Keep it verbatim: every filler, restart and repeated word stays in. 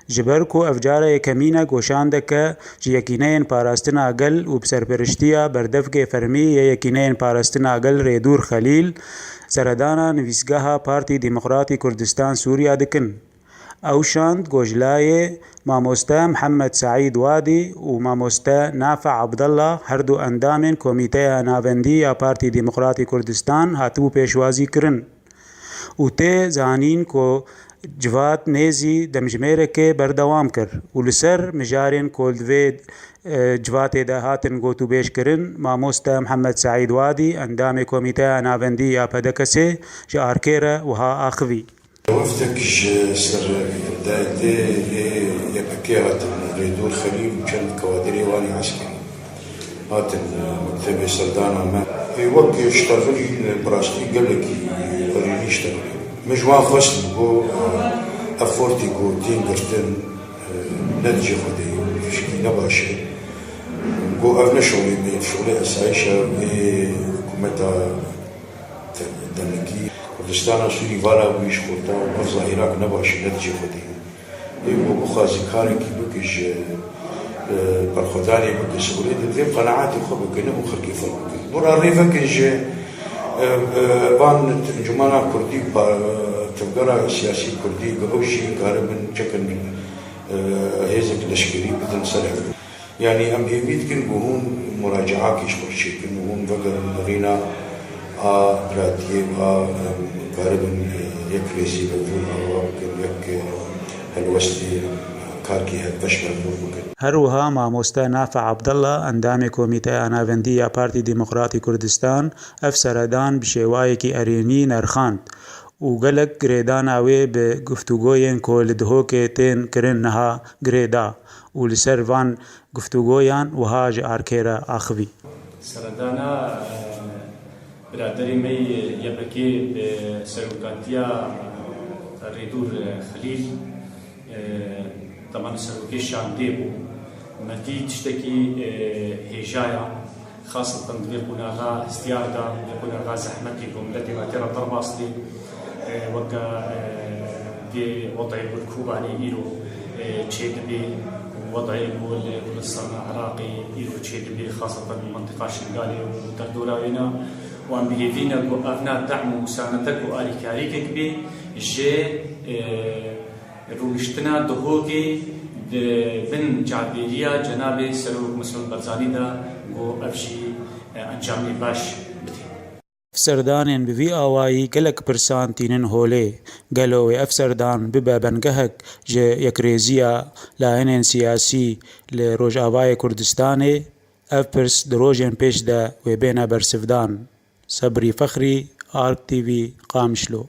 Ji ber ku ev cara yekemîn e ku şandeke ji Yekîneyên Parastina Gel û bi serperiştiya berdevkê fermî yê Yekîneyên Parastina Gel Rêdûr Xelîl, seredana nivîsgeha Partî Demokratî Kurdistan Sûriya dikin. Ew şand ku ji layê mamoste Mihemed Seîd Wadî û mamoste Nafe Abdullah, her du endamên Komîteya Navendî ya Partî Demokratî Kurdistan, hatibû pêşwazî kirin û tê zanîn ku civat nêzî demjimêrekê berdewam kir û li ser mijarên ku li vê, e, civatê de hatin gotûbêj kirin, mamoste Mihemed Seîd Wadî, endamê Komîteya Navendî ya P D K S'ê ji arkê re wiha axivî. Wefdek ji ser D D L P hatin, Rêdûr Xelîl û çend kawadirê wan ê eskerî hatin mektebê serdana me. Ê wek ştexilî bi rastî gelekî erênî ştexilî. Min ji wan xwest ku ev xortî ku tên girtin ne di cê xwe de ye û tişkî ne baş e. Ku ev ne şolê me ye, şolê esayîşa wê hikûmeta demikî Kurdistana Sûrî vala wî ji xorta û ev zahîra ku ne baş e, ne di cê xwe de ye. Ê ku bixwaze karekî bike ji, e, berxwedanê bike Sûriyê, divê qenaetê xwe bike, ne bo xelkê fir bike. Bora rê veke ji, e, e, van encûmena kurdî, pa-, tevgera siyasî kurdî, ku ew jî karibin çekin, e, hêzek leşkerî bidin ser hev. Yanî em hêvî dikin ku hûn muracaakî ji xwe çêkin û hûn vegerin derîna a biratiyê û a, em, karibin, e, yek rêzî bervûn ava bikin, yek, e, helwestê, em, karkî hevbeş bervûn bikin. Her wiha mamoste Nafe Abdullah, endamê Komîteya Navendî ya Partî Demokratî Kurdistan, ev seredan bi şêwayekî erênî nerxand û gelek girêdana wê bi guftûgoyên ku li Dihokê tên kirin niha girê da û li ser van guftûgoyan wiha ji arkê re axivî. Seredana, e, biraderê me yê Y P G bi serokatiya Rêdûr Xelîl, e, deman serokê şandê bû. Me dî tiştekî, e, hêjaya, xaseten di vê qonaxa hestiyar de, vê qonaxa zehmetî ku miletê me tê re derbas tê, e, weke, e, vê wedê ku li Kobanê îro, e, çêdibe û wedê ku li Kurdistana Iraqê îro çêdibe, xaseten li mentiqa Şingalê û derdora wê ne. Û em bi hêvî ne ku ev ne dehm û misanete ku alîkarîkek bê ji, e, rûniştina Dihokê di bin çavdêriya Cenabê Serok Mesûd Barzanî de ku ev jî, e, encamê baş bidê. Ev serdanên bi vî awayî gelek pirsan tînin holê. Gelo wê ev serdan bibe bengehek ji yekrêziya layînên siyasî li Rojavayê Kurdistanê? Ev pirs di rojên pêş de wê bêne bersivdan. Sebrî Fexrî, Ark T V, Qamişlo.